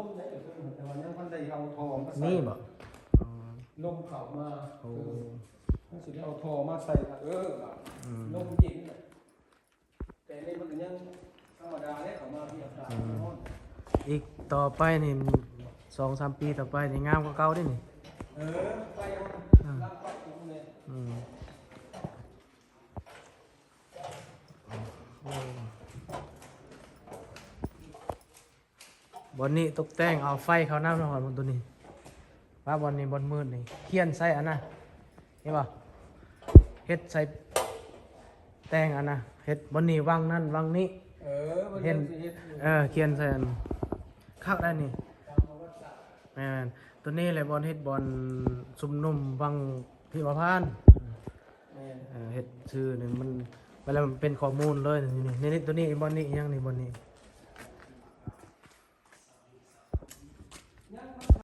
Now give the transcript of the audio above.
ມໄດ້ ແຕ່ວ່າຍັງບໍ່ທັນໄດ້ເອົາທໍ່ມາໃສ່ ນີ້ບໍ່? ອໍ ລົມເຂົ້າມາ ໂອ້ ເອີ ມັນຊິໄດ້ເອົາທໍ່ມາໃສ່ ເອີ ອືມ ລົມເຢັນ ແຕ່ນີ້ມັນກໍຍັງທຳມະດາແຫຼະ ເຂົ້າມາທີ່ອາກາດມັນຮ້ອນ ອີກຕໍ່ໄປນີ້ ສອງສາມປີຕໍ່ໄປນີ້ງາມກວ່າເກົ່າເດ້ນີ້ ເອີ ໄປເອົາ ອືມ ລ້າງປັບປຸງແດ່ ອືມ ໂອ້ ບ່ອນນີ້ຕົກແຕ່ງເອົາໄຟເຂົ້ານຳເນາະ ບ່ອນຕົວນີ້ ວ່າບ່ອນນີ້ບ່ອນມືດນີ້ ຂຽນໃສ່ອັນນະ ເຫັນບໍ່? ເຮັດໃສ່ແຕ່ງອັນນະ ເຮັດບ່ອນນີ້ວັງນັ້ນວັງນີ້ ເອີ ເຫັນ ເອີ ຂຽນໃສ່ອັນ ຄັກໄດ໋ນີ້ ແມ່ນ ຕົວນີ້ແຫຼະບ່ອນເຮັດບ່ອນຊຸມນຸມວັງພິມະພານ ແມ່ນ ເອີ ເຮັດຊື່ນີ້ມັນ ເວລາມັນເປັນຂໍ້ມູນເລີຍ ນີ້ ນີ້ ນີ້ ຕົວນີ້ບ່ອນນີ້ຫຍັງນີ້ ບ່ອນນີ້